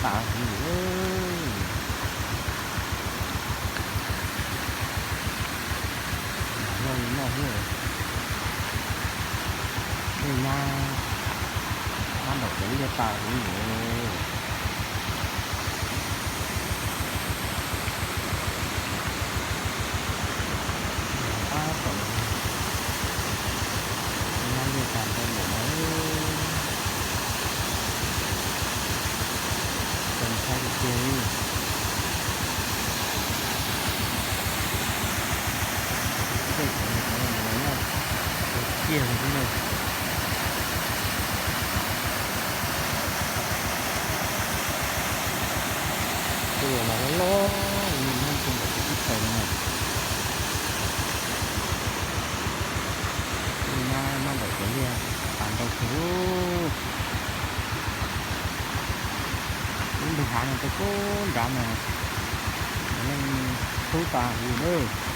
tas heev li. Noj li noj xwb. Tej nyab, nyab nraum cov liaj tas heev li. Tab tom, nyab liaj tas ntau npaum no. Txaus ntshai tiag tiag li. Tej cov no cov no mas noj tau kiag li xwb na. Tej uas los loj loj li no nyob rau ntawm kuv teb chaws no na. Tej nyab, nyab nraum cov liaj tas ntau kawg li. Lub nroog hav no rau pem nrad mas cov neeg khub tas heev li na.